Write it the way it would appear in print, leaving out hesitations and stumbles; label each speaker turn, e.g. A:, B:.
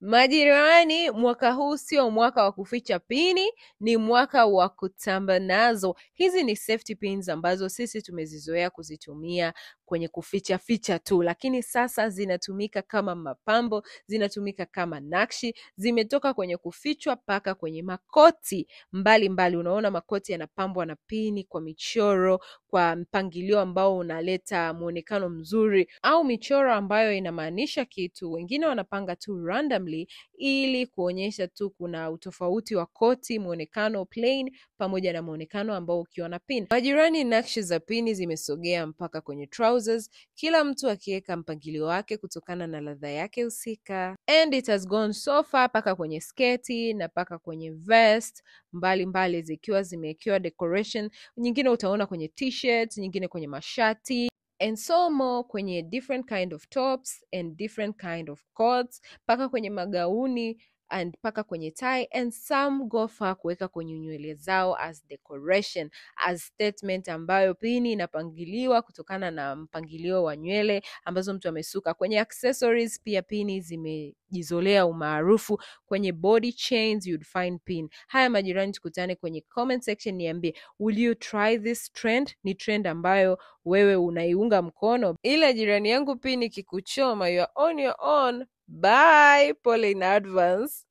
A: Majirani, mwaka huu sio mwaka wa kuficha pini, ni mwaka wa kutamba nazo. Hizi ni safety pins ambazo sisi tumezizoea kuzitumia kwenye kuficha ficha tu, lakini sasa zinatumika kama mapambo, zinatumika kama nakshi, zimetoka kwenye kufichwa mpaka kwenye makoti mbalimbali mbali. Unaona makoti yanapambwa na pini kwa michoro, kwa mpangilio ambao unaleta muonekano mzuri, au michoro ambayo inamaanisha kitu. Wengine wanapanga tu randomly ili kuonyesha tu kuna utofauti wa koti, muonekano plain pamoja na muonekano ambao ukiwa na pin. Majirani, nakshi za pini zimesogea mpaka kwenye trousers, kila mtu akiweka mpangilio wake kutokana na ladha yake husika. And it has gone so far mpaka kwenye sketi na mpaka kwenye vest mbalimbali zikiwa zimewekewa decoration. Nyingine utaona kwenye t-shirt, nyingine kwenye mashati and so more kwenye different kind of tops and different kind of coats, mpaka kwenye magauni and mpaka kwenye tie, and some go far kuweka kwenye nywele zao as decoration, as statement ambayo pini inapangiliwa kutokana na mpangilio wa nywele ambazo mtu amesuka. Kwenye accessories pia pini zimejizolea umaarufu. Kwenye body chains you'd find pin. Haya majirani, tukutane kwenye comment section, niambie, will you try this trend? Ni trend ambayo wewe unaiunga mkono? Ila jirani yangu, pini kikuchoma, you are on your own. Bye, pole in advance.